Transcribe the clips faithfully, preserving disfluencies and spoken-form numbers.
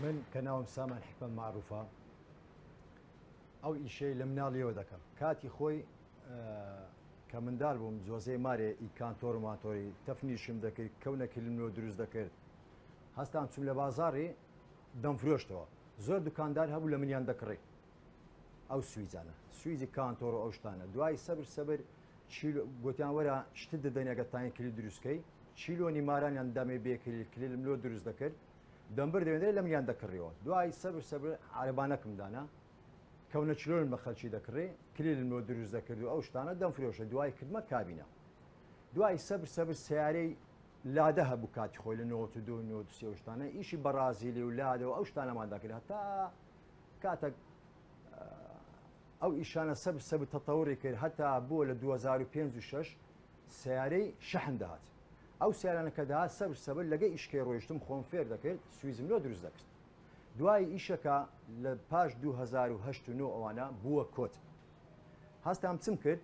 من کە ناوم سامان حکمە معروفە، ئەو ئیشەی لە مناڵیەوە دەکەم. کاتی خۆی، ئە، کە منداڵ بووم، جۆزەی مارێ ئی کانتۆر و مانتۆری تەفنیشم دەکرد، کەونە کلیلم لۆ دروست دەکرد. هەستام چوم لە بازاڕی دەمفرۆشتەوە. زۆر دوکاندار هەبوو لە منیان دەکڕی. ئەو سویجانە. سویجی کانتۆر و ئەو شتانە. دوای سەبر سەبر چیلۆ، گوتیان وەرە شتت دەدەین ئەگەر تاین کلیل دروستکەی. چیلۆنی مارانیان دەمێ بێ کلیل، کلیلم لۆ دروست دەکرد. دەمبر دەوێنێ لە منیان دەکڕیەوە. دوای سەبر سەبر عەرەبانەکم دانا. کەونە چلۆن بە خەلکی دەکڕێ، کلیلم لۆ دروست دەکرد و ئەو شتانە دەمفرۆشە. دوای کردمە کابینە. دوای سەبر سەبر سیارەی لادە هەبوو کاتی خۆی لە نۆت و دو، نۆت و سێ و شتانە. ئیشی بەڕازیلی و لادە و ئەو شتانەمان دەکرد. هەتا کاتەک، ئە، ئەو ئیشانە سەبر سەبر تەتەوری کرد. هەتا بووە لە دوو هەزار و پێنج و شەش سیارەی شەحن دەهات. ئەو سیارانە کە دەهات سەبر سەبر لەگە ئیشکەی ڕۆیشتم خۆم فێر دەکرد، سویزم لۆ دروست دەکرد. دوای ئیشەکە لە پاش دوو هەزار و هەشت و نۆ ئەوانە بووە کۆد. هەستام چم کرد،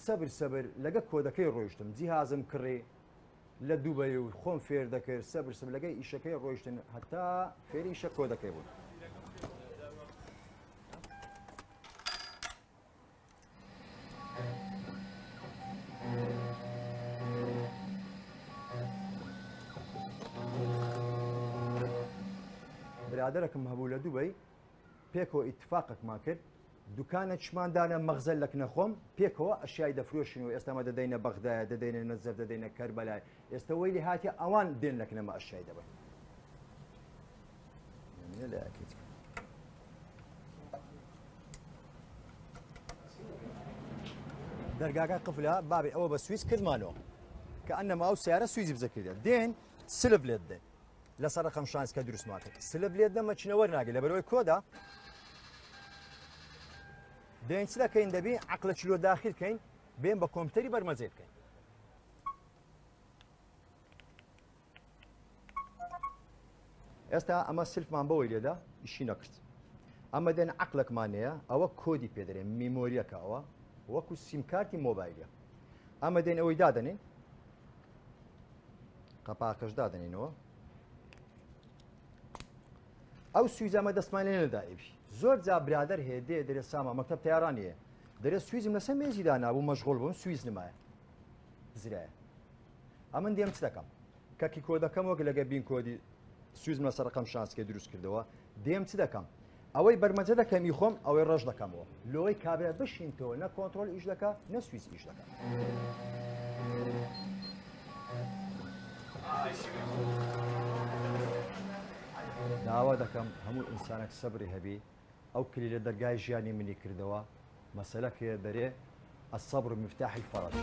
سەبر سەبر لەگە کۆدەکەی ڕۆیشتم. جیهازم کڕی لە دوبەی و خۆم فێر دەکرد، سەبر سەبر لەگەی ئیشەکەی ڕۆیشتن هەتا فێری ئیشە کۆدەکەی بوون. برادەرەکم هەبوو لە دوبەی، پێکەوە ئیتفاقەکمان کرد، دوکانە چمان دانە مەغزە لەکنە خۆم، پێکەوە ئەشیای دەفرۆشین و ئێستا مە دەدەینە بەغدایە، دەدەینە نەجەف، دەدەینە کەربەلای. ئێستا وەیلی هاتیە ئەوان دێن لەکنە مە ئەشیای دەبن. دەرگاکە قفلە، بابێ ئەوە بە سویچ کردمانەوە. کە ئەنەما ئەو سیارە سویچی بزە کردە. دێن سلب لێ دێن. لەسەر ڕقم شانس کە دروستمان کرد. سلب لێ دەمە چنە وەرناگە لە بەرەوەی کۆدا. دێن چ دەکەین؟ دەبی عەقلە چلۆ داخل کەین، بێن بە کۆمپیوتەری بەرمەجێ بکەین. ئێستا ئەمە سلفمان بەوەی لێدا ئیشی نەکرد. ئەمە دێن عەقلەکمان هەیە، ئەوە کۆدی پێدەرێ، میمۆریەکە ئەوە، وەکو سیمکارتی مۆبایلە. ئەمە دێن ئەوەی دادەنین، قەپاکەش دادەنینەوە. ئەو سویزە مە دەستمان لێ نەدا ئێبی. زۆر جا برادەر هەیە دێ دەرێ ساما مەکتەب تەیارانیە. دەرێ سویزم لەسەر مێزی دانابوو، مەشغوڵ بووم، سویز نمایە. زرایە. ئەمن دێم چ دەکەم؟ کە کیکۆدەکەم وەک لەگە بین کۆدی سویزم لەسەر ڕقم شانسکێ دروست کردەوە. دێم چ دەکەم؟ ئەوەی بەرمەجە دەکەم ئی خۆم، ئەوەی ڕەش دەکەمەوە. لۆی کابرا بشینتەوە، نە کۆنترۆل ئیش دەکا، نە سویز ئیش دەکا. داوا دەکەم هەموو ئینسانێک سەبری هەبی. ئەو کلیلە دەرگای ژیانی منی کردەوە. مەسەلە کێ دەرێ، الصبر مفتاح الفرج.